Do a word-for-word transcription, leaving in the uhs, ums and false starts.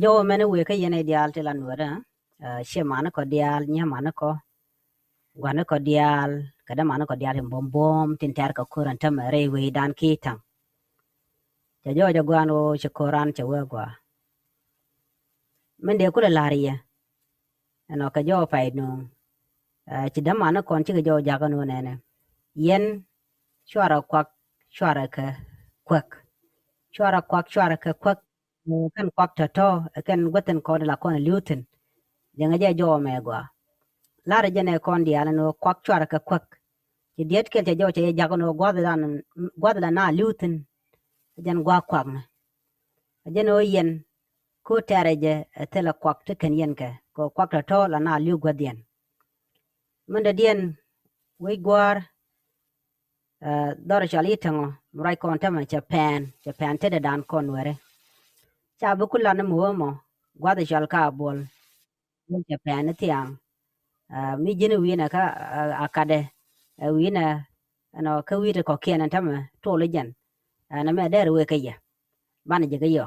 Jɔwä mɛn wëë kä yɛn ɛ diaal ti la nuɛrä. Ciɛ mani kɔ diaal, nyɛ mani kɔ, guani kɔ diaal, kɛ dämani kɔ diaal tin buɔm buɔm tin tɛr kɛ ko̱r ɛn tämɛ rɛy wecdan ki taŋ. Cɛ jɔwä jɛ guan ɣöö ci ko̱ran cɛ wee gua. Min dee kulɛ la̱r yɛ ɛnɔ kɛ jɔwä pay nuŋ. Ci dämani kɔn cikɛ jɔwä jakä nuŋ nɛnɛ. Yɛn cuarɛ kuak, cuarɛ kɛ kuäk. Cuarɛ kuak, cuarɛ kɛ kuäk. Kɛn kuak tɔ̱tɔ̱ kɛn guäthin kɔn la kɔn li̱w thi̱n. Jɛŋɛ jɛ jɔwä mɛ gua. La̱rä jɛn ɛ kɔn diaal ni kuak cuarɛ kɛ kuäk. Ci diet kɛl cɛ jɔwä cɛ jɛ jakä nuŋ gua̱th dan, gua̱th la na li̱w thi̱n. Jɛn gua̱th kuak ni. Jɛn ɣöö yɛn ku tɛrɛ jɛ ɛ thilɛ kuak ti kɛn yɛn kɛ kɛ kuak tɔ̱tɔ̱ la na li̱w guäth yɛn. Min dɔ̱diɛn wec gua̱a̱r. Dhɔr cɔal i̱ Täŋɔ mi ruac kɔn tämɛ cɛ pɛn, cɛ pɛn tetdɛ dan kɔn wɛrɛ. Ca bi ku lan mi wee mɔ gua̱th cɔal ka buɔl. Cɛ pɛn i̱ thiaŋ. Mi ji̱n wi̱i̱nɛ kä a katdɛ wi̱i̱nɛ ɛnɔ kä wi̱i̱ ti kɔ̱kiɛn ɛn tämɛ tol i̱ jɛn. Ɛn ɛmɛ dɛr wee kä yɛ banɛ jɛ kä yɔ.